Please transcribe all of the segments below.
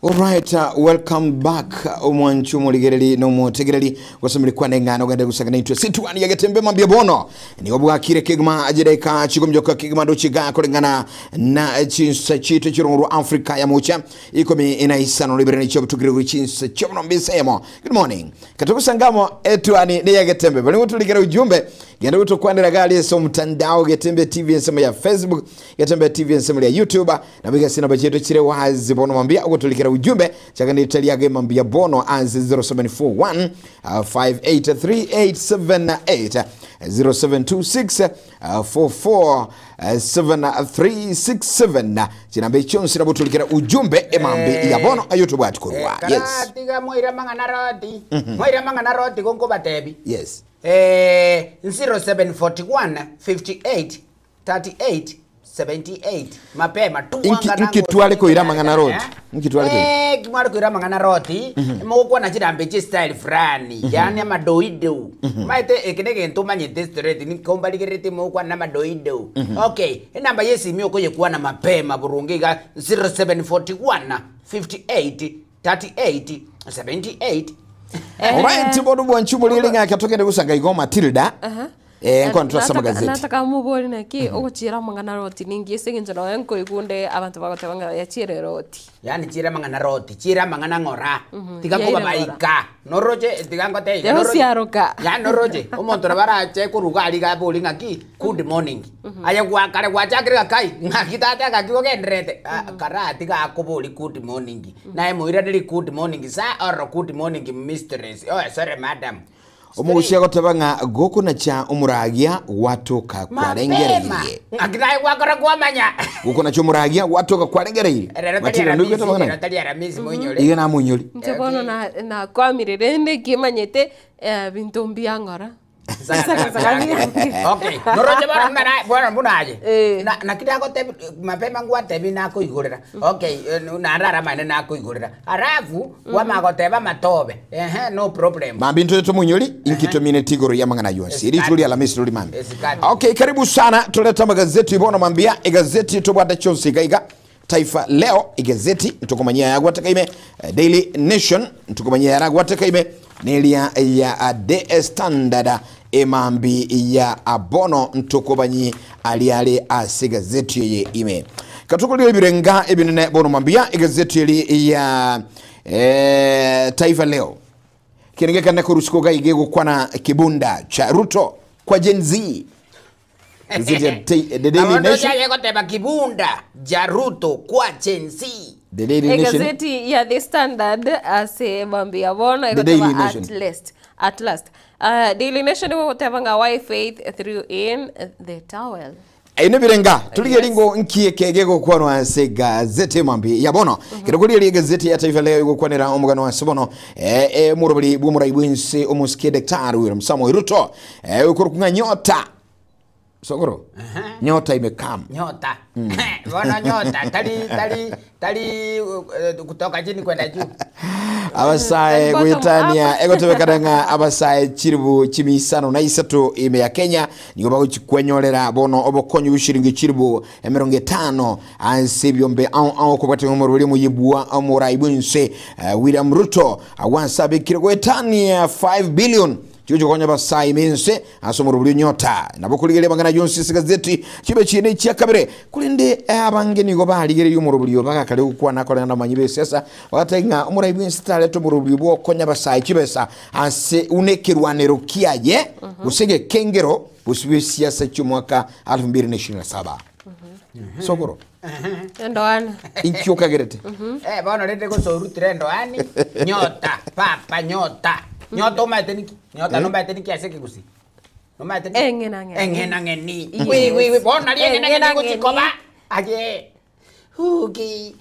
Alright, uh, welcome back omwanchi omorigereri na omotegereri gosomeri kwane ng'ana ogende gusangana intwe situani ya getembe mambia bono nigo bwakire kegima ajereka chikomjoka kegima ndochiga kulingana na chinsa chitu chirongo rwa Africa ya mucha ikomi na isano libere nicho butukire kuri chinsa chono mbisemo good morning katugusangamo etuani ni ya getembe bali gutuligera ujumbe genda gutukwanira gali eso mtandao getembe tv ensemo ya facebook getembe tv ensemo ya youtube na biga sina bacheto chire wazi bono mambia ugutulikira ujumbe chakanditaliage mambia bono anzi 0741 583878 0726 44 7367 chinambe chonse nabutulikira ujumbe emambi ya bono ayoutube atikorwa yes Karatiga mwaira mang'ana roti mwaira mang'ana roti konkobatebi yes eh 0741 58 38 78 mapema tu Inki- nkitwale koira mang'ana roti. Nkitwale koira. eh kimwale koira mang'ana roti mugukwana chirambe chi style fulani yani amadoido maite ekine gento manyete straight nikombaligerete mugukwana amadoido okay enamba yesimi okoyekwana mapema burungi iga 0741 58 38 78 Alright, bono bwanchu mulili ng'aka tugende gusanga igoma Tilda. Eh, nkwa ntwasoma gazeti. nataka mubori naki ogochira amang'ana roti ningi ase eng'encho noe nkoigunde abanto bagoteba ng'a yachire roti yani chira mang'ana roti chira mang'ana ng'ora tiga yaire kuba ng'ora. baika noroche tiga ngote Lero siaroka. ya noroche omonto nabarache kuruga ari gabori ng'aki good morning aye gwakare gwachakire gakai ng'aki tata gaki gogenderete Ah, kara tiga akobori good morning naye moiraneri good morning sa or good morning mistress oh sorry madam Omugusia goteba ng'a goko na cha omuragia gwatoka kwarengereirie. ng'aki naye gwakora kwamanya Goko na cha omuragia gwatoka kwarengereirie. Rero tari Matilda Aramisi, nduigwete rero magana. tari Aramisi moinyore Iga namunyori. inche bono nakwamire rende kimanyete eh, binto mbia ng'ora okay noroche bono mara bono munaye Eh. na nakidagotebi mapema ngwatebi nakoigorera okay narara mane nakoigorera alafu wamagoteba matobe ehe no problem Mambi ntoto tumunyori inkitomine tigoro ya mang'ana yonsi. Iri tuli Alhamisi tuli mambi. Esikati. Okay, karibu sana tuleta magazeti ibono mambia igazeti tobwata chonsi igaiga Taifa Leo igazeti ntukumanyia yagwateka ime eh, Daily Nation ntukumanyia yaragwateka ime nelia ya ah, The Standard emambi ya abono ntukubanyi aliale ase gazeti yeye ime katukulira ebirenga ebinene bono mambia igazeti eri ya eh, Taifa Leo kinengekana kurusiko gaige gukwana kibunda cha Ruto kwa Gen Z Gazeti ya The Daily Nation yegoteba kibunda ja ruto kwa Gen Z The Daily Nation egazeti ya the standard ase mambia bono The Daily egoteba Nation. at least at last uh, daily nation igogoteba ng'a why faith threw in the towel ine birenga tulige lingo nkie kege gukwanwa ase gazeti mambi ya bono kirokulia gazeti ya Taifa Leo igukwanira omugano wa sobono eh, eh, murobori bw'omurai bw'ensi omusike Daktari William Samoei Ruto eh, ukuru nyota sokoro nyota imekam nyota bono nyota tali tali tali eh, kutoka chini kwenda juu abasae Bottom gwitania up. egotebekana ng'a abasae chiribu chimisano na isato ime ya kenya nigo bagochikwenyorera bono obokonyi bw'eshiringi chiribu emirongo etano ase ebyombe ao ao kobwatanga omoroberi omuyibwa omorai bwense eh, william ruto agwansabekire gwetania 5 billion chio chikonya basae mense ase omoroberi onyota nabo kurigeria mang'ana yonsi ase gazeti chibe chine chia kabere kurinde eh, abange nigo barigereria omoroberi oyo bagakare gokwana korena na amanyi b'esiasa bagateba ng'a omorai bwense tareta omoroberi bwokonya basae chibesa ase une ekerwanero kiaye gose egekengero gose bwa esiasa chia omwaka 2027 sokoro endoana inki okagerete Eh, bono rende gosorutire ndoani nyota papa nyota nyota omaete niki nyota nombaete niki ase ekegusii. Nomanyete Eng'enang'eni. Eng'enang'eni. Yes. Wi wi wi bono nari eng'enang'eni Eng'enang'eni. egochikoba aye. Hugi.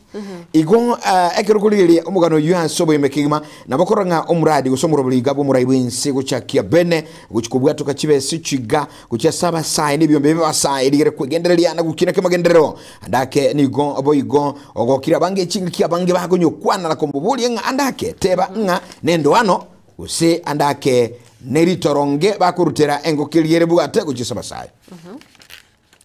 Igo ekero okorigereria omogano oyio ase oboime kegima, nabo okorora ng'a omoradi gose omorobori iga bw'omorai bw'ense gochakia bene, gochia kobwatoka chibesa chiga, gochia ase abasae na ebiombe bi'abasae, rigere kwegendereria na gokina kemagenderero. Ande ake nigo boigo ogokire abange chingaki abange bakonyokwana na komoboria ng'a ande ake, teba ng'a nendoano, gose ande ake neritoronge bakorutera engoko eria ere bwate gochia ase abasae.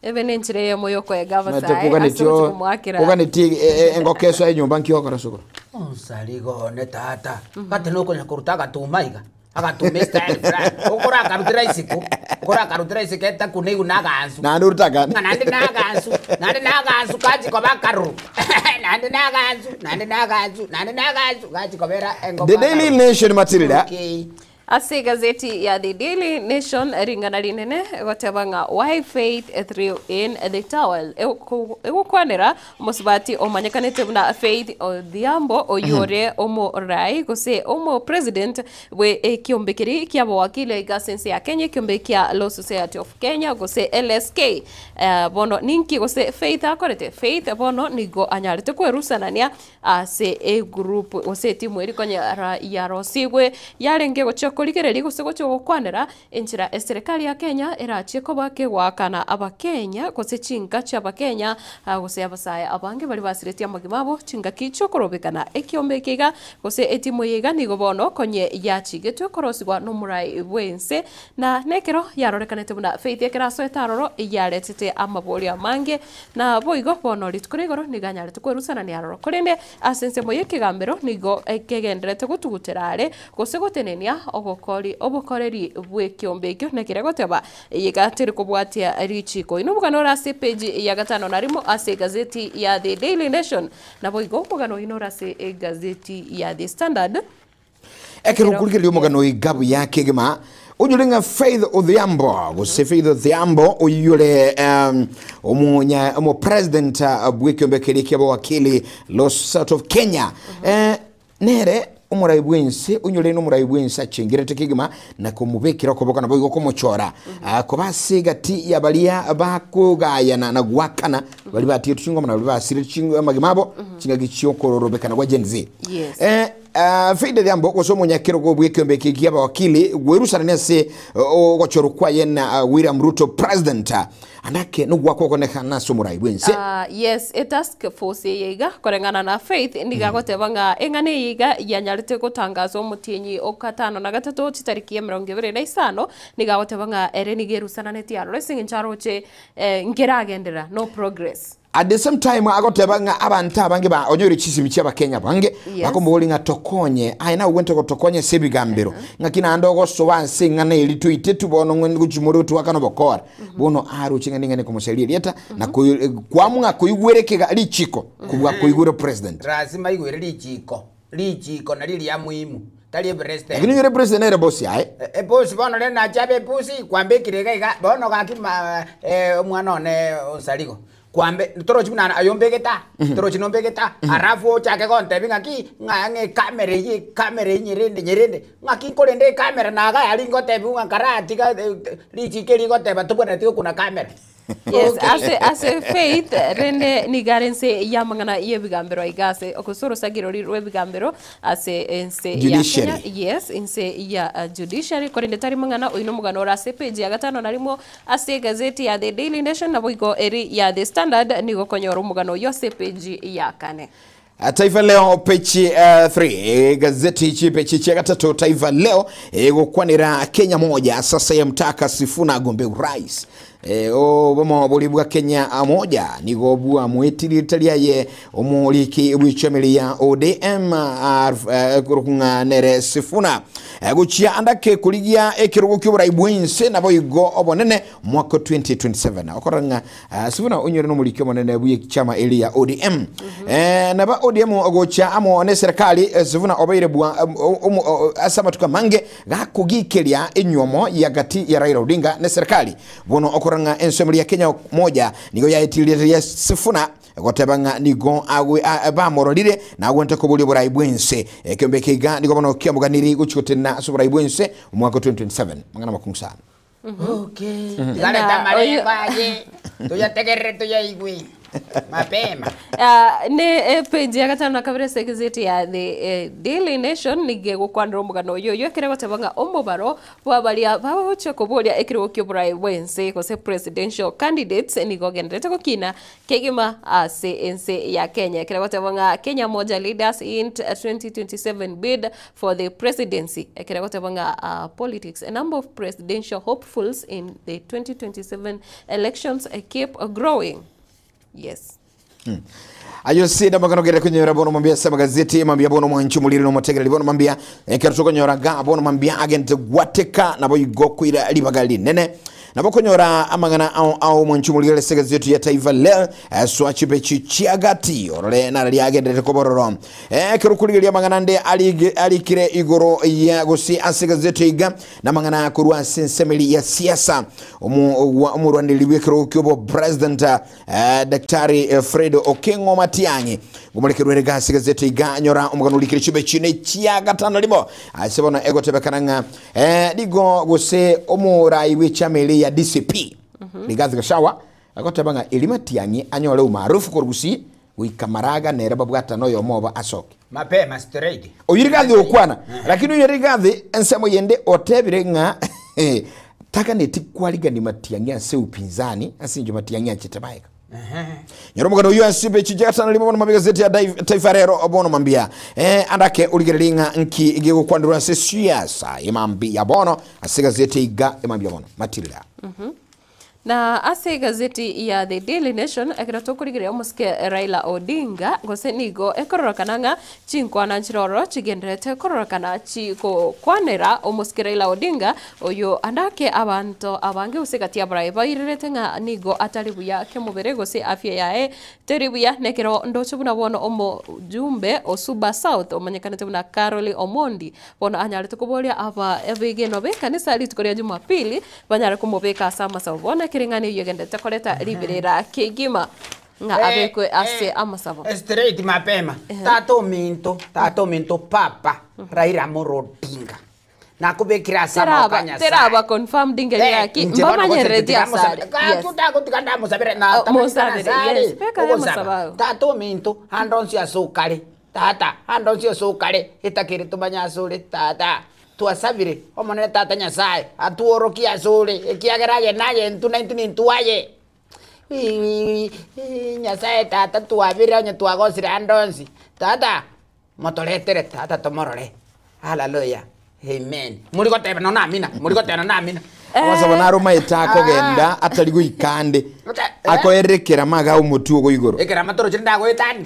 Ebe nenchera eyemo y'okoega Omanyete abasae ase koganetie ogochia komoakera. koganetie engoko esoe enyomba nki ogokora sokoro? Onsarigo one tata, gati nokonya koruta agatuma iga, agatuma estyle fulani, okorakarutera isiko, okorakarutera isiko etakuna igwe na agansu. Naende orute akande. Ng'a naende na agansu, naende na agansu kachi koba akaruru, naende na agansu, naende na agansu, naende na agansu, gachi kobera engoko The Daily akaruru. Nation Matilda. Okay. Ase egazeti ya The Daily Nation ring'ana rinene egoteba ng'a Why Faith Threw in the Towel egokwanera omosubati omanyekanete buna Faith Odhiambo oyio ore omorai gose omopresident bwe ekiombe keria kia abawakili aiga ase ense ya Kenya ekiombe kia Law Society of Kenya gose LSK. Bono ninki gose Faith akorete? Faith bono nigo anyarete kwerusanania Ase egroup gose etimu eria konyora yarosigwe yarenge gochia korigereria gose gochia gokwanera enchera eserekari ya Kenya erachie koba kegoakana abakenya gose chinka chia abakenya gose abasae abange baria basiretie amagima abo chingaki chiokorobekana ekiombe eke iga gose etimu eye iga nigo bono konye yachigetwe korosigwa nomorai bwense na nekero yarorekanete buna Faith ekero asoete aroro yaretete amaborio amange Naboigo bono rituko ria igoro nigo anyarete kwerusanania aroro, korende ase ensemo y'ekegambero nigo kegendererete gotugutera are, gose gotenenia ogokori obokoreri bw'ekiombe ekio, nekeria goteba, Eyeiga teri kobwatia richiiko. Inwe omogano ore ase epeji ya gatano na rimo ase egazeti ya The Daily Nation, naboigo omogano oino ore ase egazeti ya The Standard. Ekero okorigereria omogano oyo iga buya kegima, onyore ng'a Faith Odhiambo gose Faith Odhiambo oyio ore um, omonya omopresident ah, bw'ekiombe keria kia abawakili Law Society of Kenya eh, nere omorai bwense onyore nomorai bwense achengerete kegima na komobekera okoboko nabo igo komochora Ah, koba ase egati ya baria bakogayana na gwakana baria batigetwe chingoma na baria basire ching- amagima abo chingaki chiokororobekana gwa Gen Z Yes. eh, Faida Odhiambo gose omonyakerogo bw'ekeombe eke ki'abawakili gwerusanania ase ogochorwa kwaye na William Ruto president andake nogwakwa okonekana ase omorai bw'ense. Yes, etask force eye iga koreng'ana na Faith nigo agoteba ng'a eng'ana eye iga yanyarete gotangaswa omotienyi o gatano na gatato chitariki emerongo ebere na isano, nigo agoteba ng'a ere nigo erusananetie aroro ase eng'encho aroche nkeragenderera, no progress. At the same time agoteba ng'a abanto abange ba onyoire chisimi chia abakenya abange Yes. bakomoboria ng'a tokonye aye nawe ogwente gotokonya ase ebigambero ng'aki naende ogosoa ase eng'ana eri toitetwe bono ng'o gochia more gotuakana obokora bono aroche ng'a ning'ane komosaria erieta na koi- kwamng'a koigwera ekega richiko kobua koigwera president Lazima igwere richiko, richiko nario ria muhimu, tari epresident. lakini onyore president nere boss yaye Epusi bono rende nache abe epusi, kwambekire iga iga, bono gaki ma omwana one onsarigo, kwambe torochi buna aye ombegete aa, torochi nombegete aa, alafu ochake gontebia ng'aki, ng'a ng'a ecamera eywo ecamera eywo nyerende nyerende, ng'aki nkorende ecamera na iga aria ngotebiwa ng'a karatiga richiko eri rigoteba tobwenereti gokuna camera. Yes, ase ase faith rende nigo are ense y'amang'ana y'ebigambero aiga ase gose orosagi roria rw'ebigambero ase ense ya Kenya. Judiciary. Yes, ense ya uh, judiciary korende tari mang'ana oyo nomogano ore ase page ya gatano na rimo ase egazeti ya The Daily Nation naboigo eri ya The Standard nigo okonyora omogano oyio ase page ya kane. Taifa Leo pechi 3 gazeti chipechi chia gatato Taifa Leo egokwanera Kenya moja sasa yamtaka Sifuna agombe urais obomo bori bwa Kenya moja nigo bwamwetirie riaye omoriki bw'echamiri ya ODM korokung'a nere Sifuna gochia andake korigia ekerogo ki'oborai bw'ense naboigo obonene mwaka 2027 okorora ng'a Ah, Sifuna onyore nomoriki omonene bw'echama eri ya ODM. Eh, naba ODM gocha amo ne serikali eh, Sifuna obeire bwa ase amatuko amange gakogikeria enyuomo ya gati ya Raila Odinga ne serikali. Bono okorora ng'a ensemo ya Kenya moja nigo yaetirie ya Sifuna goteba ng'a nigo agwe bamororire na agwente koboria oborai bw'ense. Ekeombe eke iga nigo bono kiamoganiri gochi gotenena ase oborai bw'ense omwaka 2027. Mang'ana makungu sana. Okay. Tigareta Na, amarengo oyo- aye, toyategerere toyaigwe mapema. Ah, nä page ya gatano na kabere ase egazeti ya the eh, Daily Nation nige gokwanera omogano oyo oyo ekere goteba ng'a omobaro bwa baria bagochia koboria ekerogo kia oborai bwa ense gose presidential candidates nigo ogenderete gokina kegima ase ense ya Kenya ekere goteba ng'a Kenya Moja leaders in 2027 bid for the presidency ekere goteba ng'a ah, politics a number of presidential hopefuls in the 2027 elections eh, keep growing. Yes. Ayo sida magano gere kunyora bono mambia sema gazeti mambia bono mwanchi mulire no motegereri bono mambia ekero tokonyora ga bono mambia agente gwateka nabo igokwira ribaga rinene nabo konyora amang'ana ao ao mwanchi mulire ase gazeti ya Taifa Leo swachipe chichiagati orore narari agenderete kobororo ekero kurigeria amang'ana nde arikire igoro ya gosi ase gazeti iga namang'ana korwa ase ensemeri ya siasa omorwaneri bw'ekerogo kiobo president Daktari Fred Okengo Matiang'i ngomorekerwere gasi gazeti iga nyora omogano orikire chibe chine chia gatano rimo ase bono egotebekana ng'a nigo gose omorai bw'echama ere ya DCP Rigathi Gachagua agoteba ng'a eri Matiang'i anyore umaarufu korwa Gusii goika Maraga nere babwatane oyomo obo asoke. Mapema straight. Oyio Rigathi ogokwana, lakini oyio Rigathi ensemo yende otebire ng'a taganeti kwarigani Matiang'i ase upinzani ase inche Matiang'i achete maega. Nyora omogano oyio ase epeji ya gatano rimo bono mambia gazeti ya Taifa Leo bono mambia andake origererie ng'a nki gegokwanderwa ase siasa emambia bono ase gazeti iga emambia bono Matilda. Na ase egazeti ya The Daily Nation, ekero tokorigereria omosike Raila Odinga, gose nigo ekororokana ng'a chinkwana nchiroro chigendererete kororokana chigokwanera omosike Raila Odinga, oyo andake abanto abange gose egati y'abarai bairerete ng'a nigo atari buya kemobere gose afya yaye teri buya. Nekero ndoche buna bono omojumbe o Suba South omanyekanete buna Caroli Omondi bono anyarete koboria aba abegenwa b'ekanisa rituko ria Jumapili Banyare komobeka ase amasabo. Bono ekereng'anio eyio egenderete koreta riberera kegima, ng'a abekwe ase amasabo. Straight mapema. Tata ominto, tata ominto papa Raila Amolo Odinga. Nakobekire ase amaboko a Teraba, Nyasaye. teraba confirmed ingeri Eh, gaki, inche bono gose mbamanyerereti tiga ase are. mosabe- Yes. Gaki tagotiga ndamosabere na Oh, tamanyete mosabere, Nyasaye. yes. Beka aye Ogosaba. amasabo ago. Tata ominto, ande onsi ase okare, tata, ande onsi ase okare, etakere tomanye ase ore tata. Twasabire, Omonene Tata Nyasae, atworokie asore, ekiagera aye naye intwe naintwe nintwe aye. Nyasae Tata twabire onye twagosire ande onsi, Tata, motoretere Tata tomorore. Haleluya, amen. Mori goteba nonya amina, mori goteba nonya amina. Amasabo naro maete akogenda atari goika ande, akoerekera maga omotwe ogo igoro. Ekerama torochire ndagoetani.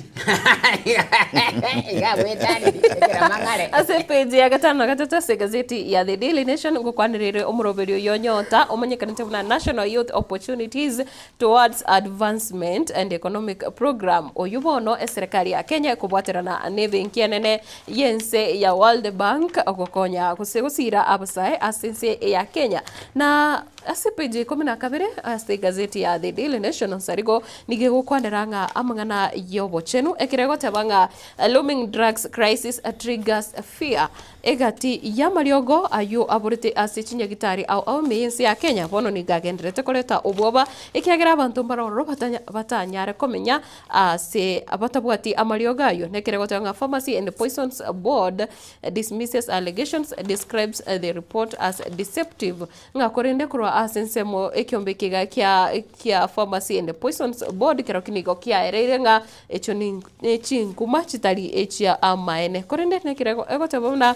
Iga agoetani, ekerama ng'are. Ase epeji ya gatano na gatato ase egazeti ya The Daily Nation ngokwanereire omoroberio oyo Nyota omanyekanete buna National Youth Opportunities Towards Advancement and Economic Program oyio bono eserekari ya Kenya ekobwaterana nebenki enene y'ense ya World Bank gokonya gose gosira abasae ase ense ya Kenya. Na ase page ya ikomi na kabere ase egazeti ya The Daily Nation Onsarigo nigo egokwanera ng'a amang'ana y'obochenu ekero egoteba ng'a looming drugs crisis triggers fear egati y'amariogo ayio aborete ase chinyagitari ao ao ime y'ense ya Kenya bono nigo agendererete koreta obwoba ekiagera abanto mbarororo batanyare komenya Ase abatabwati amariogo ayio, nekere goteba ng'a Pharmacy and Poisons Board dismisses allegations, describes the report as deceptive, ng'a korende korwa ase ensemo ekiombe ekiga kia kia Pharmacy and Poisons Board kerokio nigo kiaereire ng'a echio ne chinkuma chitari echia amaene. Korende nekere egoteba buna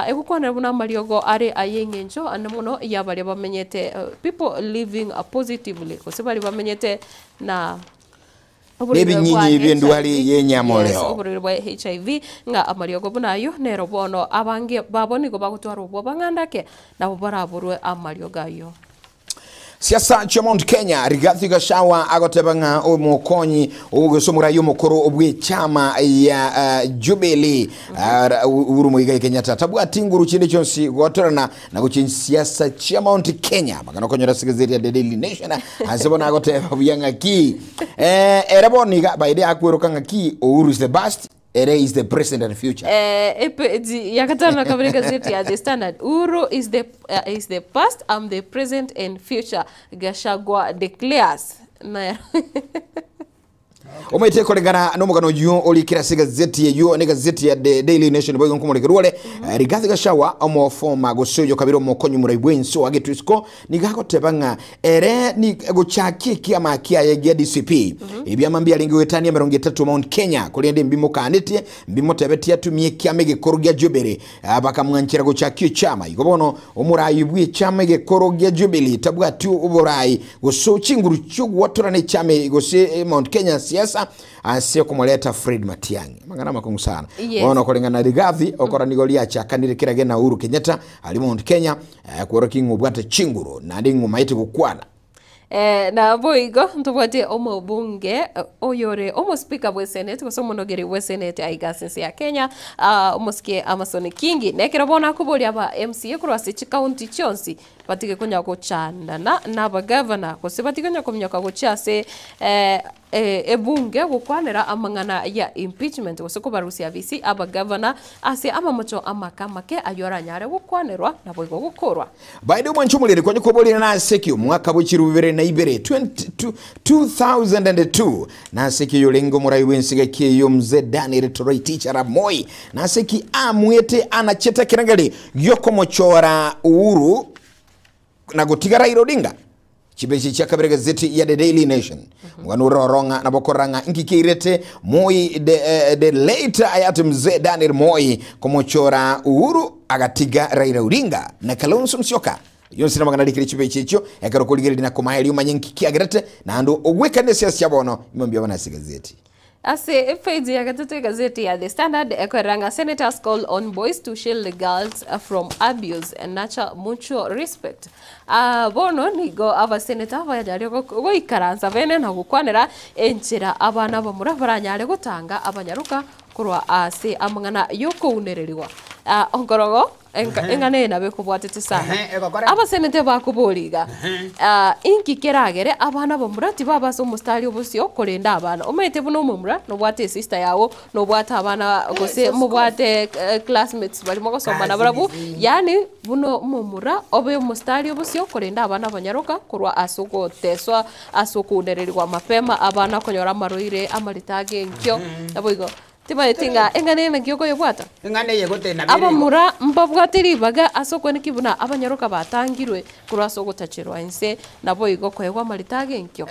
egokwanera buna amariogo are ay'eng'encho ande mono ya baria bamenyete people living positively gose baria bamenyete na Oborwaire bwa Nebinyinyi bi'endwari HIV, y'enyama yes, oreo. oborwaire bwa HIV, ng'a amariogo buna ayio, nero bono abange babo nigo bagotwara obwoba ng'a ndake, nabo baraborwe amariogo ayio. Siasa chia Mount Kenya, Rigathi Gachagua agoteba ng'a omokonyi gose omorai omokoro bw'echama ya Jubilee Uhuru Muigai Kenyatta tabwati nguru chinde chionsi gotorana na gochia siasa chia Mount Kenya magana okonyora ase egazeti ya The Daily Nation ase bono agoteba buya ng'aki ere bono iga by the akweroka ng'aki Uhuru is the best. Ere is the present and future. Eh, epeji ya gatano na kabere gazeti ya The Standard. Uhuru is the, is the past, I'm the present and future. Gachagua declares. Na Omaete koreng'ana nomogano oyio orikire ase egazeti eyio na egazeti ya The Daily Nation boigo nkomorekerwa ore eh, Rigathi Gachagua omofoma gose oyo kabere omokonyi morai bwensi oa Getwisco nigo agoteba ng'a ere ni gochakia ekiama kiaye gia DCP ebiama mbiarenge goetania 30 Mount Kenya korende mbimokanetie mbimotebetie atumie ekiama egekoro gia Jubilee Ah, bakamwanchera gochakia echama igo bono omorai bw'echama egekoro gia Jubilee tabwati oborai gose chinguru chi'ogwatorana echama eye gose eh, Mount Kenya siasa ase okomoreta Fred Matiang'i amang'ana amakong'u sana Yes. bono koreng'ana na Rigathi okora nigo riachakanire kerage na Uhuru Kenyatta ari Mount Kenya eh, kworokia ng'a obwate chinguru naende ng'a omaete gokwana Eh, naboigo ntobwate omobunge eh, oyore omospeaker bwe senate gose omonogeri bwe senate aiga ase ense ya Kenya ah, omosike Amason Kingi nekero bono akoboria aba MCA korwa ase chikaunti chionsi batige konya gochandana na abagavana gose batige konya kominyoka gochia ase eh, eh, ebunge gokwanera amang'ana ya impeachment gose kobarusia abisi abagavana ase amamocho amake amake aywo aranyare gokwanerwa naboigo gokorwa. By the way, mwancho omorere kwanye koborire nase ki omwaka bwe chiru bibere na ibere 22 2002 nase ki yorenge omorai bw'ensiga ki eyo mzee Daniel Toroitich arap Moi nase ki amwete anachete ekerengeri giokomochora Uhuru na gotiga Raila Odinga chibechi chia kabere gazeti ya The Daily Nation mwana ororo ng'a nabo korora ng'a inki keirete Moi the, eh, the late hayati mzee Daniel Moi komochora Uhuru agatiga Raila Odinga na Kalonzo Musyoka yonsi namang'ana arikire chibechi echio ekero okorigereria na komaeria omanye nki kiagerete naende ogwekane esiasa chia bono ime mbuya bono ase egazeti. Ase epeji ya gatato egazeti ya The Standard ekorera ng'a Senators call on boys to shield girls from abuse and nurture mutual respect. Ah, bono nigo abaseneta banyare goikaransa bene na gokwanera enchera abana abamura baranyare gotanga abanyaroka korwa ase amang'ana y'okounererigwa. Ah, onkorogo enka- eng'ana eye nabo ekobwatete sana. Ehe, egokora. Abaseneta bakoboria iga, ah, inki keragere abana abamura tibaba ase omostari obosio korenda abana? Omanyete buna omomura nobwate esister yago, nobwate abana gose mobwate eh, classmates baria mogosoma nabarabwo, yaani buna omomura obe omostari obosio korenda abana abanyaroka korwa ase ogoteswa ase okounererigwa mapema, abana konyora amarwaire amarito age enkio, naboigo. Timaeti ng'a eng'ana eye naki okoyebwata? Eng'ana eye gotena bere igo. Abamura mbabwate ribaga ase okweneki buna abanyaroka batangirwe korwa ase ogotacherwa inse, naboigo koegwa amarito ag'enkio.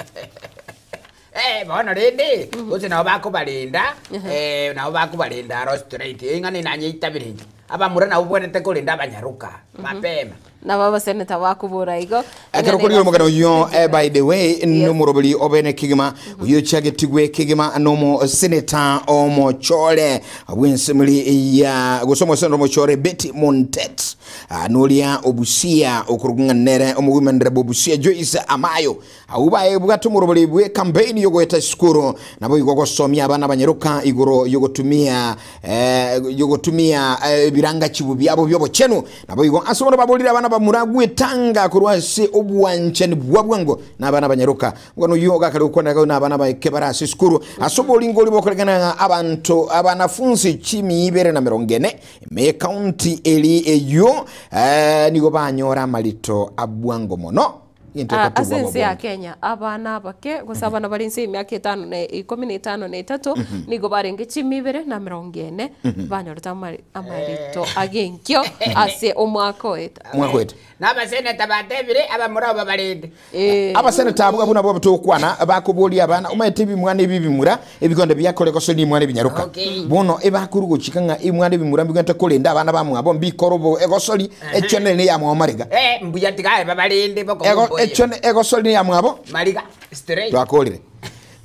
Eh, bono rende, gose nabo bakobarenda, eh, nabo bakobarenda aro straight. Eng'ana eye nanyeitabire inche. Abamura nabwo bwenerete korenda abanyaroka, mapema. Nabo abaseneta bakobora igo. Ekero korigia omogano oyio eh, by the way nomoroberi obene kegima oyio chiagetigwe kegima nomoseneta omochore bw'ensemeri ya gose omoseneta omochore Betty Montet Ah, noria obusia okorokwa ng'a nere omogwimendere bwa obusia Joyce Amayo Abwo baebwate omorobori bwe campaign yogoeta esukuru naboigo gosomia abana abanyaroka igoro yogotumia eh, yogotumia eh, ebirangachibu biabo biobochenu naboigo ase bono baborire abana bamura gwetanga korwa ase obwanchani bwa bwango na abana abanyaroka Omogano oyio ogakare gokwanera gao na abana baike bare ase esukuru ase oboringori bokoregana ng'a abanto abanafunsi chimi ibere na merongo ene ime ekaunti eri eyio eh, nigo banyora amarito abwango mono Egento Ah, ekotubwa ase ense ya bobonge. Kenya abana abake gose abana bare inse y'emiaka etano na ikomi na etano na etato nigo barenge chimi ibere na emerongo ene banyorete amari- amarito ag'enkio ase omwaka oeta. Omwaka oeta. Na abaseneta batebire abamura aba barende. Eh. Abaseneta abwo abwo nabwo togokwana bakoboria abana omanyete ebimwana ebi ebimura ebikonde biakore gose nimwana ebinyaroka Okay. bono ebakorwa gochika ng'a ebimwana ebimura mbigwente korenda abana bamwabo mbikore obo egosori echonere ne yamwabo mariga Eh, mbuya tiga aye babarende Ego bokoboria. echone egosori ne yamwabo Mariga, straight. twakorire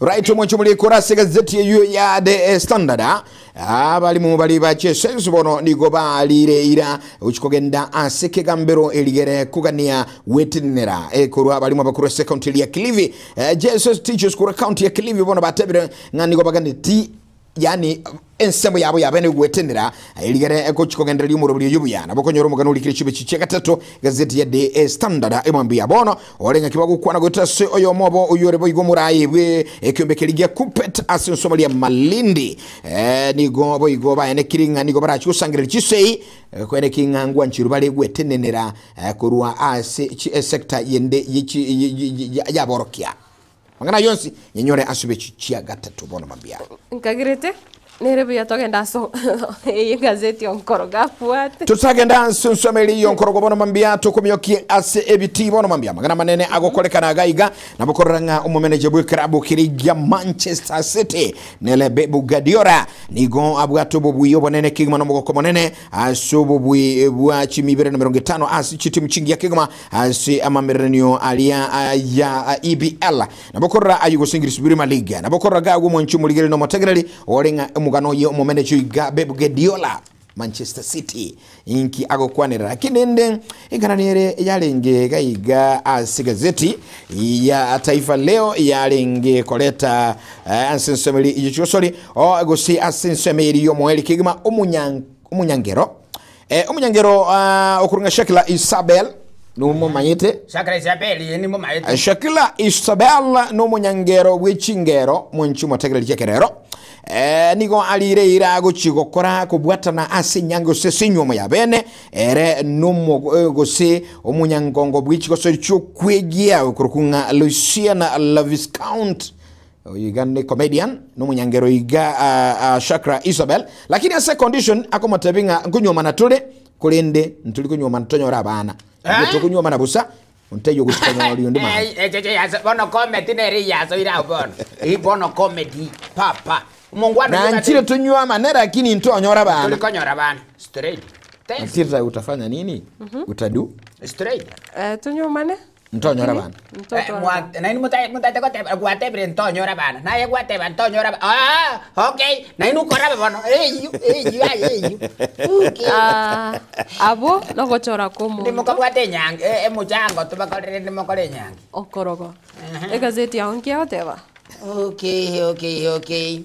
right omwancho muri kora ase gazeti eyo ya the eh, standard ah. Abalimu bari ba chesensi bono nigo barire ira gochi kogenda ase kegambero erigere kogania gwetenenera eh, korwa abalimu abakuru ase county ya Kilifi eh, JSS teachers korwa county ya Kilifi bono batebire ng'a nigo baganeti Yaani ensemo yabo yabene gwetenera erigere gochi kogendereria omoroberi oyio buya. Nabo okonyora omogano orikire chibe chia gatato gazeti ya The Standard emambia ya bono ore ng'aki bagokwana goeta ase oyomo obo oyio ore boigo omoraai bwe ekiombe keria gia Kuppet ase ensemo ria Malindi. Nigo boigo baenekire ng'a nigo barachi gosangereria chisei koeneki ng'a ngwanchirwe bare gwetenenera korwa ase esector yende yaborokia. Amang'ana ayio onsi nyenyore ase ebechi chia gatato bono mambia. Nkagirete nere buya togende ase eye gazeti onkorogo abwate. Totagenda ase ensemo eria y'onkorogo bono mambia, tokomiokie ase ebitii bono mambia. Amang'ana amanene agokorekana iga iga, nabo korora ng'a omomeneja bw'ekerabu keria gia Manchester City, nere Pep Guardiola, nigo abwate obobui obonene kegima na omogoko omonene ase obobui bwa chimi ibere na emerongo etano ase chitimu chingiya kegima Ase amamereranio aria ya EPL, nabo korora ayio gose English Premier League, nabo korora gagwo omwanchi omorigereria na omotegereri ore ng'a omogano oye omomenecha oiga Pep Guardiola Manchester City inki agokwanera. Lakini rende eng'ana nere yarenge gaiga ase gazeti ya Taifa Leo yarenge koreta ase ensemo eria ye chigosori o gose ase ensemo eria y'omoerio kegima omonyangero Omonyangero okorwa ng'a Shakila Isabel nomomanyete. Shakila Isabel eye nimomaete. Shakila Isabel nomonyangero bwe chingero mwanchi omotegereri chi'ekerero. Nigo arire eira agochia gokora kobwatana ase enyangi gose ase enywomo ya bene ere nomo gose omonyangongo bwe chigosori chi'okwegia okorokwa ng'a Luciana Laviscount. Oyo iga ne comedian nomunyangero iga Shakra Isabel lakini ase condition akomotebi ng'a nkonywomana tore korende ntori konywomana tonyore abana Eh? tokonywomana bosa ontaiyo gochi konyora onde mambia. Eh, eh, cheche yase bono comedy nere yasoire abwo bono. Eh, bono comedy papa. Omongwana oyio Nanchire tonywomane lakini ntonyore turi abana. konyora abana straight. Thanks. Sasa utafanya nini? Utadu? Straight. Eh, tonywomane. Ntonyore abana. Ntotware abana. Nainwe motaete goteba, gwatebire ntonyore abana, naye gwateba ntonyore abana, ah, okay, nainwe okorabe bono, eyio, eyio aye eyio, okay. Ah, abwo nogochora kwa omonto. Ndimokabwate enyangi, emochango tobakorere ndimokore enyangi. Okorogo. Egazeti yao nki egoteba? Okay, okay, okay.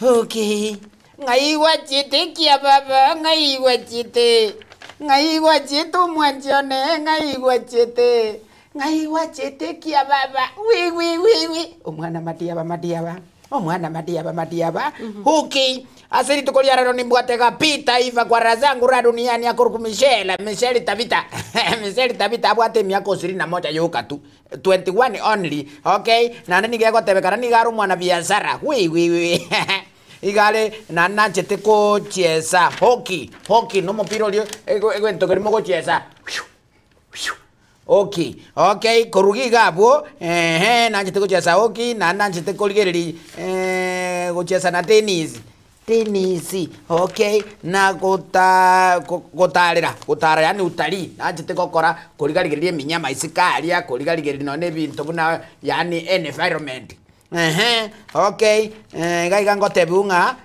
Okay. Ng'ai gwachete kia baba, ng'ai gwachete, ng'ai gwachete omwanchi one, ng'ai gwachete, ng'ai gwachete kia baba, wi wi wi wi, omwana madiaba madiaba, omwana madiaba madiaba, okay. Ase rituko ria rero nimbwate gapi taifa kwa raha zangu ra duniani akorokwa Michelle, Michelle Tabitha, Michelle Tabitha abwate emiaka ishirini na moja yoka tu. 21 only, okay, naende nigo egotebekana nigo are omwanabiasara, wi wi wi iga are naende nanchete kochiesa hockey, hockey na omopira oria ego egento keria mogochiesa hockey, okay, korwa iga abwo eeh nanchete gochiesa hockey, naende nanchete korigereria gochiesa na tennis. Tenisi, okay, na gota gotarera, gotara yaani utalii, nachete gokora korigarigereria eminyama isiko aria, korigarigereria nonye na ebinto buna yaani environment, ehe, okay, iga iga ngotebiwa ng'a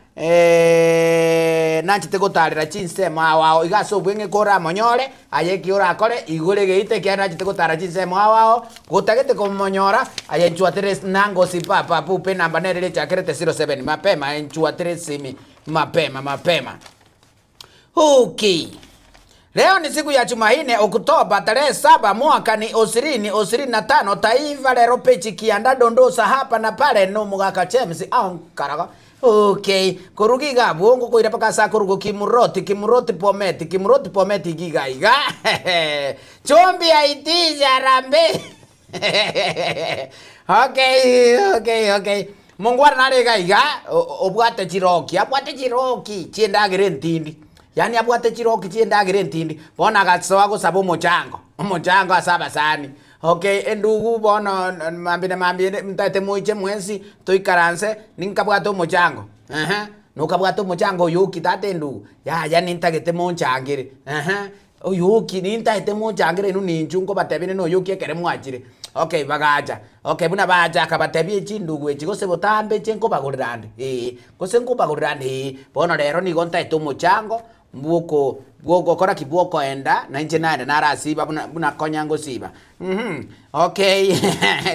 nachete gotarera chinsemo ao ao, iga ase obweng'e koramonyore. Aye eki orakore, igora egeita, ekiagera nachete gotara chinsemo ao ao, gotagete komonyora, aye nchwatere nangosi papa pupa enamba nere rechakerete 07 mapema enchwatere esimi mapema mapema. Okay. Leo ni siku ya Jumanne, Oktoba tarehe saba mwaka ni ishirini ishirini na tano. Taifa Lero peji kianda dondosa hapa na pale nomogaka James Ankaraga. Okay, koruga iga abwo ngokoira mpaka ase akorugwa Kimuroti, Kimuroti Bomet, Kimuroti Bomet iga iga iga Chumbi haitishi harambee Okay, okay, okay. Mongwana nare iga iga obwate chiroki, abwate chiroki chi'endagera entindi, yaani abwate chiroki chi'endagera entindi, bono agasoa gosaba omochango, omochango ase abasani. Okay, endugu bono mambia na mambia ere ntaete moiche mwensi toikaranse, ninkabwate omochango, ehe, nokabwate omochango oyo oki tata endugu, yaya nintagete monchangere, ehe, oyo oki nintaete monchangere inwe ninchu nkobatebia rende noyo oki ekere mwachire. Okay, bagacha, okay buna bacha akabatebia chindugu echi gose botambe eche nkobagorera ande, eh, gose nkobagorera ande eh, bono rero nigo ntaete omochango. Bw'oko bw'ogokora ki? Bw'okoenda, na inche naende narasiba buna buna konya ngosiba. Uhum, okay,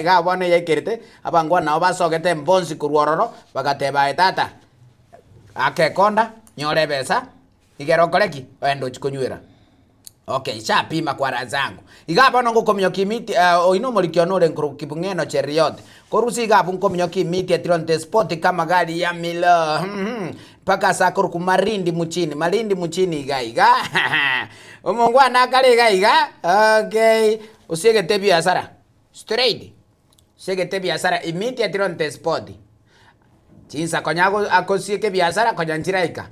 iga bono eyaikerete, abangwana nabo basogete bonsi korwa ororo, bagateba aye tata. Aka ekonda, nyora ebesa, igere okore ki? Ogende ochie konywera. Okay, nshapima kwa raha zangu. Iga bono ngokominyokia imiti eh, oino omoriki one ore nkorokwa Kipng'eno Cheruiyot. Korusia iga abwo nkominyokia imiti etironte spoti kama gari ya milo mpaka ase akorokwa Malindi mchini, Malindi mchini iga iga omongwana akare iga iga okay, osiegete ebiasara straight, osiegete ebiasara imiti etironte spoti. Chinsa konya ago agosieka ebiasara konya nchiraika,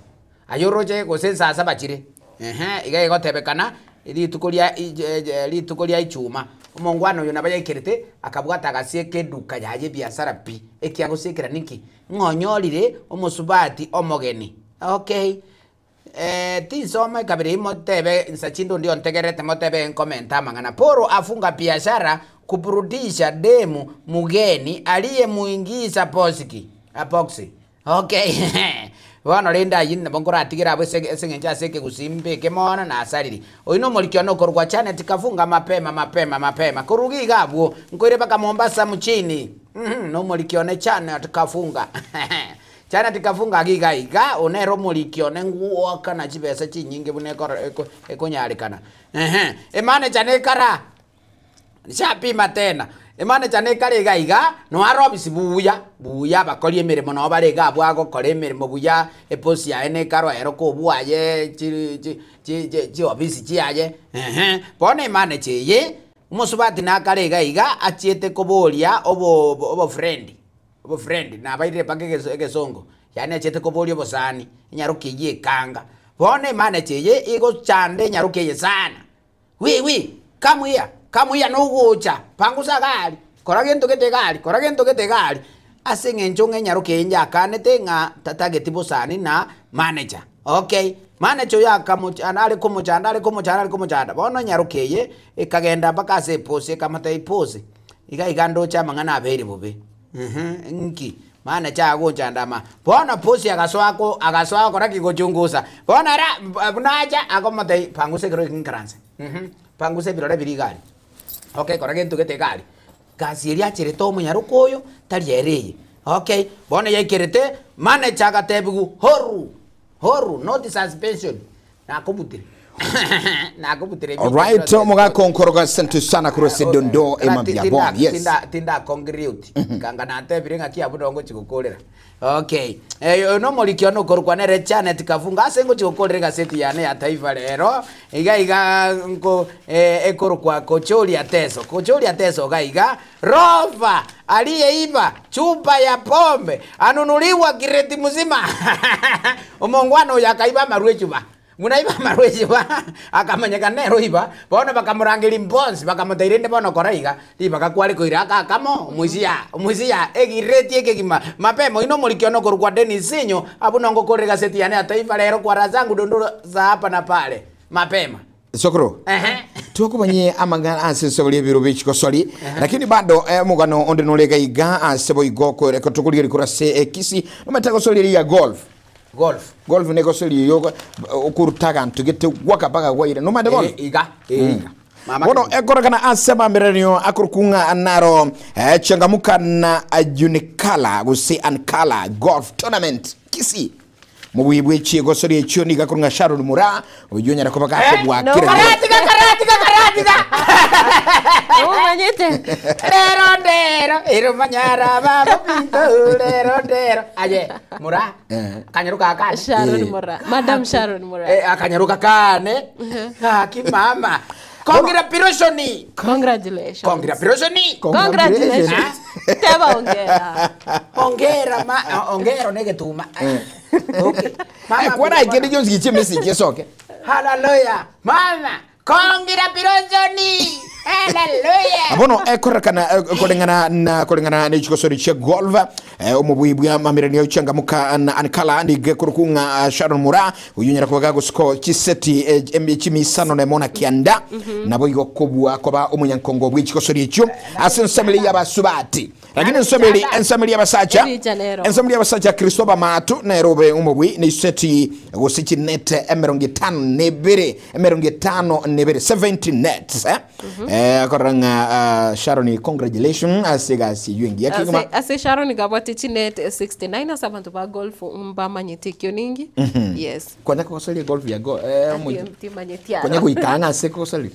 aye oroche gose nsaa saba chire, ehe, iga egotebekana rituko ria ije rituko ria ichuma, omongwana oyo nabo yaikerete akabwata agasieka eduka yaye ebiasara pi, ekiagosiekera ninki? Ng'a onyorire omosubati omogeni, okay. Tinsoma ekabira eyio motebe insa chinde onde ontegererete motebe nkomenta amang'ana. Paul afunga biashara kuburudisha demu mugeni aliyemuingiza posiki boxi. Okay bono rende ayio nabo nkoratigere abwo ase ase eng'encho ase ekegusii mbeke mono nasariri. Oyio na omoriki one okorokwa Janet Kafunga mapema mapema mapema. Korwa iga abwo nkoire mpaka Mombasa mchini na omoriki one Janet Kafunga. Chana tikafunga ake iga iga, oo nere omoriki one ngwoakana chibesa chinyinge buna ekoro eko ekonyarekana. Ehe, emanager nekara, nshapima tena, emanager nekare iga iga, noare ofisi buya, buya abakori emeremo nabo bare iga abwo agokora emeremo buya, eposi yaye nekarwa ero kobwaye chi chi chi chi chiofisi chiaye, ehe. Bono emanager eye, omosubati nakare iga iga, achiete koboria obo obofriend. Obofriend, nabairire mpaka egeso egesongo, yaani achete koboria obosani, enyaroke eyio ekanga. Bono emanager eye egochanda enyaroke eye sana, wi wi, come here, come here nogocha, pangusa iga aria, kora gento gete iga aria, kora gento gete iga aria, ase eng'encho ng'a enyaroke eye nyakanete ng'a tatageti bosani na manager, okay. Manager oyo akamocha are komochanda are komochanda are komochanda, bono enyaroke eye ekagenda mpaka ase eposi ekamotebia bosi, Iga iga ndoche amang'ana abeire bobe. Ehe, nki? Maana chagonchanda ama. Bono pusi agasoa ko agasoa gokora ki? Gochungusa. Bono ere buna acha akomotebia, pangusa ekero eke nkaranse, mh, pangusa ebirore biria iga aria. Okay, kora gento gete iga aria. Gasi eria acherete omonyaroka oyo, tari ere eye. Okay, bono yaikerete, manager agatebiwa, horu, horu, not suspension. Nakobutire. Nakobutire ebiita Alright, bionsi. omogaka onkoroga asante sana korwa ase dondo Kara emambia bon. Yes. tinda tinda congreate kanga natebire ng'aki abwo noo ngochi gokorera. Okay. Eh, oyo nomoriki one okorokwa nere Janet Kafunga ase ngochi gokorera egaseti yane ya Taifa Lero iga iga nko eh, ekorokwa Kochoria Teso. Kochoria Teso iga iga Rofa aliyeiba chupa ya pombe anunuliwa kireti mzima. Omongwana oyo akaiba amarwa echuba. Buna aiba amarwa echuba, akamanyekana nere oiba, bono bakamorangeria bonsi, bakamotebia rende bono kora iga, ribaga kware koira aka akamo, omoisia, omoisia, egireti ekegima, mapema oyio nomoriki one okorokwa Dennis Sinyo, abwo nongokorera egaseti yane ya Taifa Lero kwa raha zangu dondoro za hapa na pale, mapema. Sokoro, Ehe. twakobanye amang'ana ase ensemo ri'ebiro bie chigosori, lakini bado eh, omogano onde nore iga iga ase boigo koreka tokorigereria korwa ase ekisi nomanyete egosori eria ya golf. Golf. Golf na egosori eyo okoruta aganto gete gwaka mpaka gwaira nomanyete golf? Eh, iga, eh, iga. Mama Bono Kemuma. ekorekana ase amambereranio akorokwa ng'a naro eh, changamuka na Unicala gose Ancala Golf Tournament Kisii. Mobui bwe chiegosori echio nigo akorwa ng'a Sharon Mura, oyio onyare koba gakobua no. kera rituko. Karatiga, karatiga, karatiga. Omanyete. Rero ndero, ero manyara baba pinto, rero ndero. Aye, Mura. Eh. Akanyaruka akane. Sharon Eh. Mura. Madam Sharon Mura. Eh, akanyaruka kane. Gaki mama. Congratulations. Congratulations. Congratulations. Congratulations. Teba ongera. Ongera ma ongero negetuma. Okay. Mama, Eh, kwana ikende gionsi gichie message esoke. Hallelujah. Mama, congratulations. Hallelujah. Bono ekorekana koreng'ana na koreng'ana ne chigosori chia golf omobui bwa mamiranio changamuka na ankala nige korokwa ng'a Sharon Mura oyio onyara koba gagosiko chiseti chimisano na emo na kianda nabo igo kobua koba omonyankongo bwe chigosori echio ase ensamiri y'abasubati lakini ensamiri ensamiri y'abasacha Ericha nero. ensamiri y'abasacha Christopher Matu nere obe omobui ne iseti gose chinete emerongo etano na ebere emerongo etano na ebere 70 nets eh? Eh, akorora ng'a ah, Sharon congratulations ase egasi eyio engiya kegima Ase ase Sharon gabwate Asoeti chinet 69 ase abanto ba golf mbamanyete ekio ningi. Yes. Konya kogosaria golf ya go eh, omoito. Timanyeti aro. Konya goika ang'e ase kogosaria.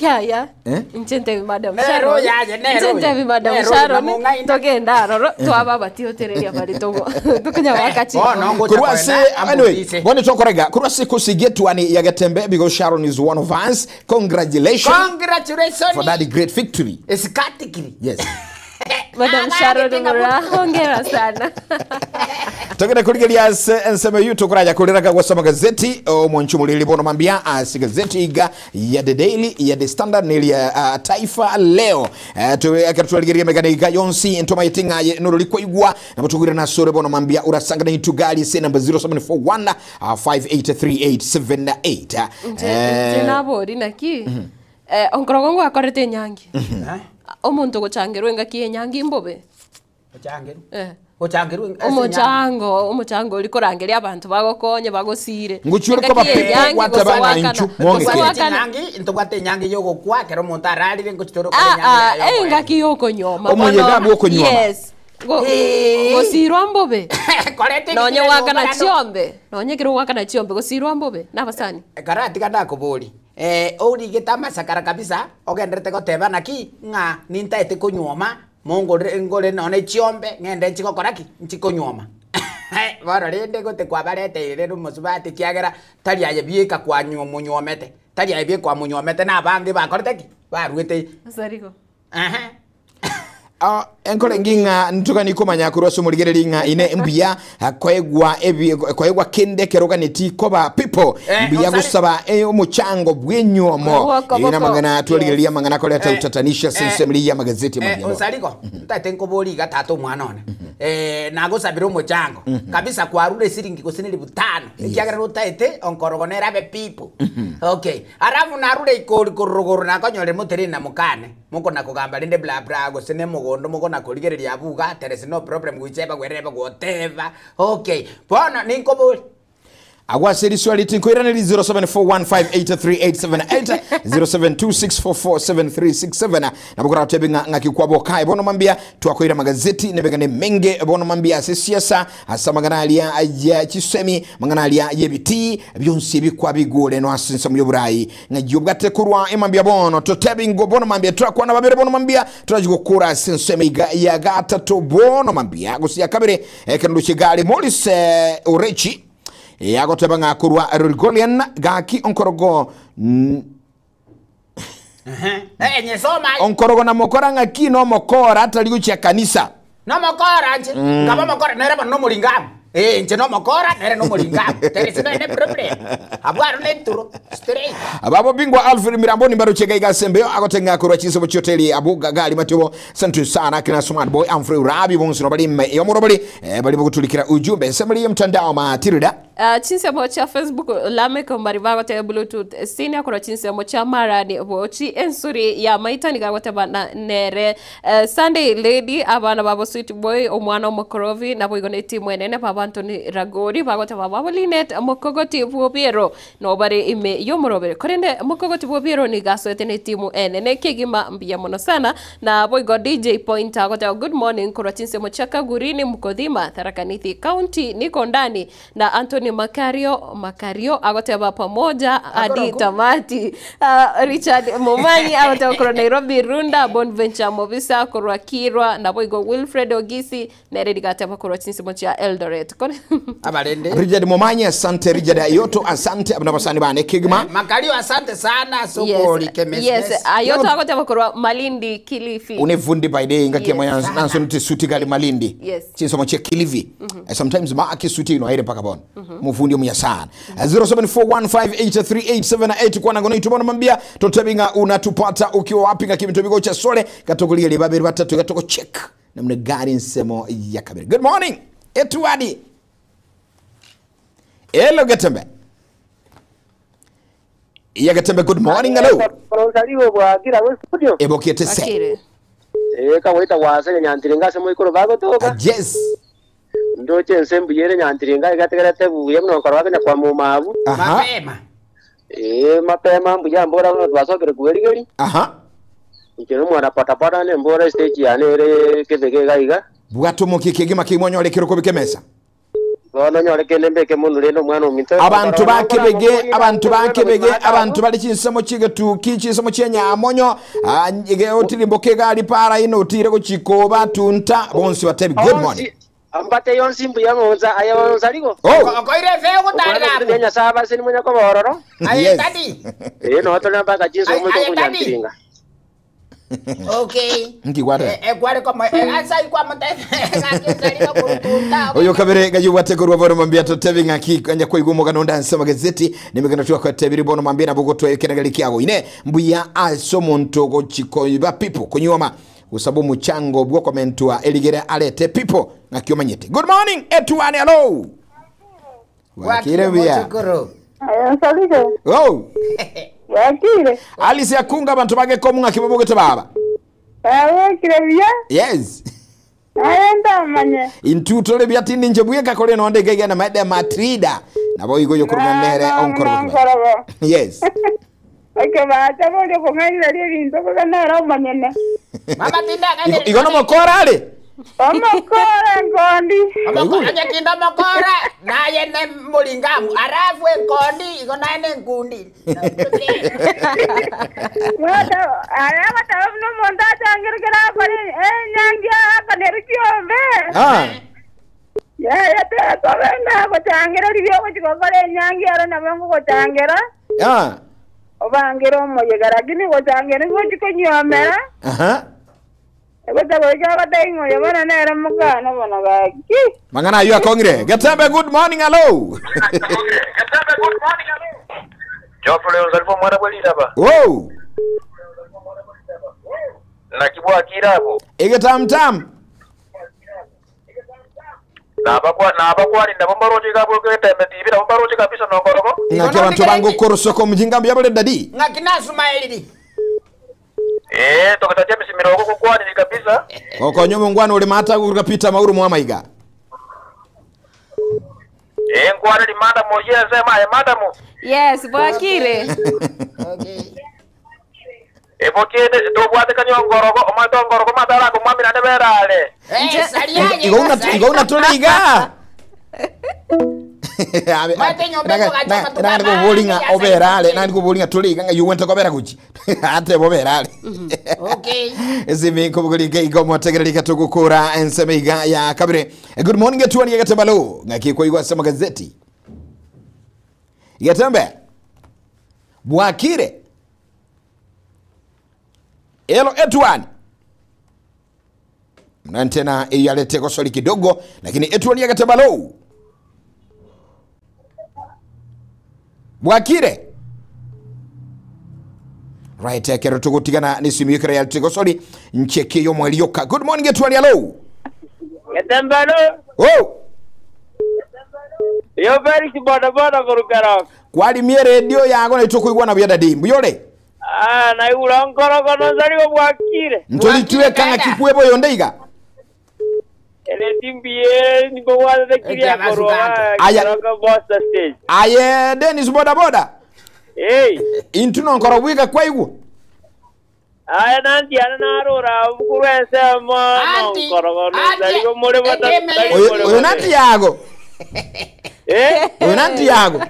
Yaya. Eh? Inche ntebi Madam Nero Sharon. yaye, nero Inche oyo. ntebi Madam Nero oyo, Sharon. namong'aina. Togenda aroro twaba abatiotereria bari togo. Tokonya goaka Bono chigoli. ngocha Korwa ase koenda anyway, ambutise. bono tokorega korwa ase kosigetwani ya Getembe because Sharon is one of us. Congratulations Congratulations. for that great victory. Esikatikiri. Yes. Madam Sharon Mura, hongera sana. Togenda kurigeria ase ensemo yu tokoraja kuriraga gwasoma gazeti omonchu mulili bono mambia ase gazeti iga ya The Daily ya The Standard nili ya Taifa Leo akatwaligeria megana iga yonsi ntoma itinga ye nuruli kwaigwa na mutugire na sore bono mambia urasanga na itugali se number 0741 583878. Nche nabori naki. Eh, onkorogo ngwakorete enyangi. Omonto gochangerwa engaki enyangi mbobe. Ochangeru. Eh. Ochangeru. Omochango, omochango ori korangeria abanto bagokonye bagosire. Ngochiore Engaki koba people enyangi gwateba gose ng'a wakana- inchu, mwong'e gose kere. wakana- Nyangi, ntobwate enyangi yogokwa kero omonto ararire ngochitoro Ah, ah, engaki yokonyoma. Omoyega bono. bwokonyoma. Yes. Eh. Gosirwa mbobe. Korete Nonye wakana chiombe. Nonye kero wakana chiombe gosirwa mbobe. Nabasani. Karatiga ndakobori. Eh, origete amasakara kabisa ogenderete goteba naki ng'a nintaete konywoma mongore ngore none chiombe ng'ende nchigokora ki nchikonywoma bono rende gote kwabareteire omosubati kiagera tari aye bieka kwanyomonywomete tari aye bieka kwamonywomete na abange bakorete ki barwete. Asarigo. Aha. Enkore nging'a ntugani komanya korwa ase omorigereri ng'a ine mbuya koegwa ebi koegwa kende keroganeti koba people mbuya gosaba omochango bw'enywomo. Bwoko, Ina boko. mang'ana twarigereria Yes. mang'ana koreta utatanisha sensemiri ya magazeti mambia. Osariko ntaete nkobori iga tata omwana one nagosabire omochango kabisa kwarure esiringi gose nelifu tano ekiagera rotaete onkorogo nere abe people. Okay, alafu narure ikori korogoro nakonyore motere na mokane mokona kogamba rinde bla bla gose ne mogondo mokona korigereria abuga there is no problem gwicheba gwereba gwoteba. Okay, bono ninkobori Agwase riswali tinkoiraneri 0741583878 0726447367 nabokora tebe ng'aki kwabo kae bono mambia twakoira magazeti nebegane menge bono mambia ase siasa ase amang'ana aria ya chisemi mang'ana aria yebiti byonsi ebikwa bigure no ase ensemo y'oborai ng'aji obwate korwa emambia bono totebe ngo bono mambia turakwana babere bono mambia turaji gokora ase ensemo iga ya gatatu bono mambia gose ya kabere ekero chigari Morris Orechi yagoteba ng'a korwa Rorigolian gaki onkorogo nyesoma onkorogo na mokora ng'aki no mokora atari gochia kanisa nomokora nche ngaba mokora nere bono nomoringamu nche nomokora nere nomoringamu there is no any problem abwaro nenturo straight. Ababo bingwa Alfred Mirambo ni baro chega iga sembeo agotenga korwa chisobo chioteli abuga gali matibo santu sana kina smart boy Amfrey Rabi bonsi no bali yomuro bali bali bogutulikira ujumbe semeli mtandao matirida. Chinsemo cha Facebook lameko mbaribago te bluetooth senior korwa chinsemo cha marani bochi ensuri ya maita nigagoteba na nere Sunday lady abana babo sweet boy omwana omokorovi nabo igo ne timu enene baba Anthony Ragori bagoteba babo Linet mokogoti bwobiero no bari ime yomorobere korende mokogoti bwobiero nigasoete ne timu enene kegima mbiya mono sana na boigo DJ Point agoteba good morning korwa chinsemo cha Kagurini Mkodhima Tharaka Nithi County niko ndani na Anthony Makario agoteba pamoja hadi tamati. Richard Momanyi agoteba korwa Nairobi Runda Bonventure Movisa korwa Kirwa na boigo Wilfred Ogisi nere digateba korwa chinsemo cha Eldoret. Abarende Richard Momanyi asante Richard Ayoto asante abana basani bane kigma Makario asante sana sokoli kemes. Yes, Ayoto agoteba korwa Malindi Kilifi. unevundi by day ngaki Yes. yes. nanso nti suti gali Malindi. Yes. Chisomo che Kilifi. Sometimes ma akisuti ino aire paka bona. Mufundi omuya sana. 0741583878 kwa nangono itubona mambia totebinga unatupata ukiwa wapi ngaki mtobigo cha sole katokulia libabiri batatu katoko check namna gari nsemo ya kabiri. Good morning. Etuadi. Hello Getembe. Ya Getembe good morning hello. Koro bwakira we studio. Ebokete se. Akire. Kawaita wase nyantiringa se moikoro bagotoka. Yes. Ndoche nsembu yere nyantiringa igategerete buye muno koro bagenya kwa mumabu. Aha. Mapema. Mapema mbuya mbora muno twasokere kugerigeri. Aha. Nkero mwana patapata ne mbora stage ya nere kethege gaiga. Bwata omokia kegima kegima onyore ekero okobeka emesa. Bono nyore kende mbeke monwe rende omwana ominto. Abanto ba Kebege, abanto ba Kebege, abanto bare chinsemo chi'egetuki, chinsemo chi'enyamonyo, ah, ege otirimboke egari para ino otire gochia koba tunta, bonsi batebi good morning. Ambate yonsi mbuya ng'onsa aye onsarigo. Oh, Okoire efe Omwana ogotarera ominto abwo. Nyasaye abase nimanya koba ororo. Aye Yes. tadi. Ee no tore mpaka chinso Aye- omoito aye, daddy. okonyantiringa. Okay. Nki gwateba? Eh, eh, kware komo eh, asa ikwamote. Gaki onsarigo kurutunta. Oyo kabere gayubwate korwa bono mambia totebi ng'aki anya koigwa omogano onde ase amagazeti nemegano twakotebiri bono mambia nabo gotwa ekenegeri kiago ine mbuya ase omonto gochi koiba pipo konywoma gosaba omuchango bwokomentwa erigere arete pipo ng'aki omanyete. Good morning etuane hello. Wakire buya. Mochokoro. Aye nsabire. Oh. Wakire. Alice akunga abantu bagekomu ng'aki babogete baba. Wakire buya. Yes. Aye ndamanye. Intutore byatindi nje bweka kore nonde gege na made matrida. Nabo igo yokuruma nere onkoro. Onkorobo. Yes. Eke bacha bori okong'ainira ebinto koganera omanyene. Mama tinda Igo igo nomokora are. Omokora nkondi. Omokora nyakinda omokora naye ne mulingamu arafu enkondi igo naye ne nkundi. Mwata aya bataba buna omonto achangerekera akore enyangi akanera kiombe. Ah. Yaya tekobenda gochangera riria ogochi gokora enyangi aro nabo ngogochangera. Ah. Obangere omoyega lakini gochangera ngochi konywomera. Aha. Egotagoika abatari bono nere mokana bono gaki. Mang'ana ayo akong'ire. Getembe good morning hello. Geoffrey Onsarigo mwana bweliraba Wow. nakibwakire abo Egetamtam. nabakwani nabo mbaroche gabo getembe tibi nabo mbaroche kabisa nongorogo Ng'aki abantu bango korosoko mujinga mbuya bale dadi. Ng'aki nasumairiri. eh Dr. James Mirogo kukwani ni kabisa Okonyo mungwana uli mata kurukapita mauru mwamaiga. eh nkwana ni madam oye sema eh madam Yes, bwakire. Okay. ebokende tobwate kanyo ngorogo omato ngorogo matara ko mwamira ne berale Eh, sariaye. Igo una igo una tuliga. Mate nyombe kogacha matuka Nandi kubulinga mane, oberale nandi kubulinga tuliga nga yuwente kobera kuchi. Ate boberale. Okay. Ezimi kubuguliga igo motegererika tugukura enseme iga ya kabire. Good morning etuani yagatembalo. Ngaki kwa igwa sema gazeti. Getembe. Bwakire. Elo etuani. Mna tena iyalete kosoli kidogo lakini etuani yagatembalo. Bwakire. Right, kero tugutigana ni simu yekere ya tikosoli ncheke yo mwelioka. Good morning etuani hello. Getembelo. Oh, Yo Felix boda boda korukara. kwalimie redio yago na itukuigwa na byadadi mbuyole. Ah naigura nkorogo nonsarigo bwakire. Ntolitwe kanga kikuebo yondeiga. Ele timbie nibogwate kiria Eke korwa. Aya. Kiroka bosta stage. Aye Dennis boda boda. Hey. Intuno nkoro bwiga kwaigwa. Aya nanti ana narora bukurwense mo Anti, nkorogo anti, nonsarigo muri bata. eke Oyo oyo nanti yago. Eh? Oyo nanti yago.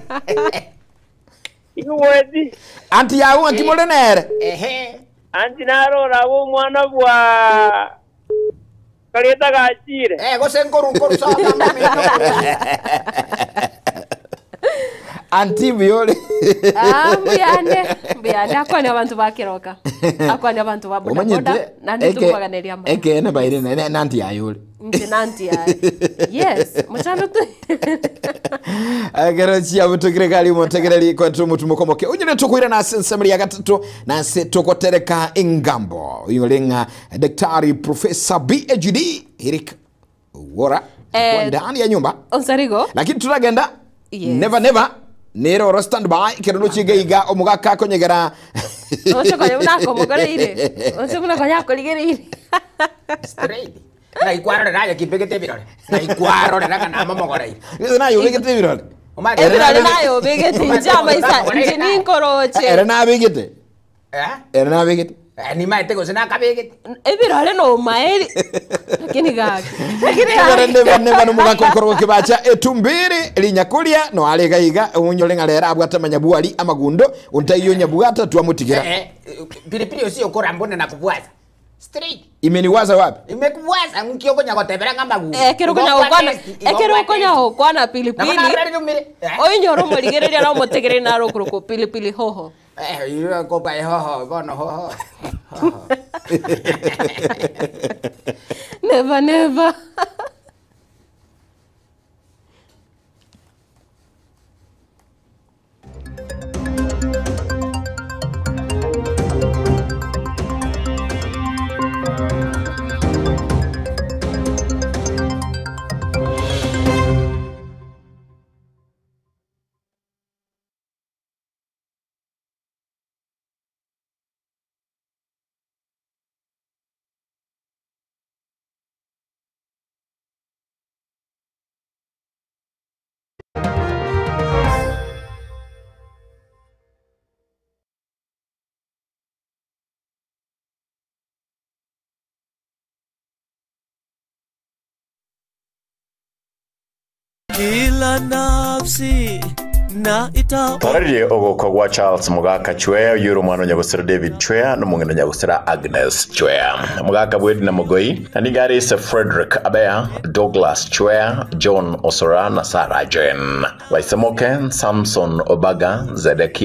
Ikuweti. Anti yago ngakimole nere. Ehe. Anti narora bo mwana bwa Kaleta gachire. Eh, gose nkoru nkoru soma mami. Anti mbuyole. Ah, mbuyande. Mbuyande akwani abantu bakiroka. Akwani abantu ba boda boda. Nandi tukubaganĩria ma. eke ne baire na nanti yayole. Nje nanti yaye. Yes, muchando tu. Agero chia butugire kali mutegereri kwetu mutumokomoke unyire tukwira nase nsemeri ya gatatu nase tukotereka ingambo yulenga daktari profesa BHD Eric Wora Eh, ndani ya nyumba Onsarigo. lakini turagenda Yes. never never nero oro standby kirundu chigeiga omugaka konyegera Ocho konya unakomogoreire. Ocho kuna konya korigereire. Straight. Na ikwarorera ya kibegete birore. Na ikwarorera kana mamogoreire. Githe nayo ubigite birore Omate- Ebirore nayo bigete njama isa nje ninkoroche. ere nabigite Eh? ere nabigite Eh, nimaete gose nakabegete. Ebirore na omaeri. Lakini gaki. Lakini Ebere gaki. neba neba nomogaka okorwa kibacha etumbiri rinyakuria no are iga iga onyore ng'a rero abwate amanyabwari amagundo ontaiyo onyabwata twamotigera. Eh, eh, pilipili osio korambona na kubwaza. Straight. Imeniwaza wapi? Imekubwaza nki okonya gotebera ng'a amagundo. Ekero okonya gokwana, ekero okonya gokwana pilipili. Oinyore omorigereria na omotegereri naro okorokwa pilipili hoho. Eh, iro kopa hoho, bono hoho. Hoho. Never never. Kila nafsi na ita Torerie ogokwa gwa Charles Mugaka Chwea oyure omwana o Nyagosira David Chwea na omong'ina Nyagosira Agnes Chwea. Omogaka bwa Edna Mogoi na nigo are ise Frederick Abea, Douglas Chwea, John Osora na Sarah Jane. Baisemoke, Samson Obaga, Zedekia.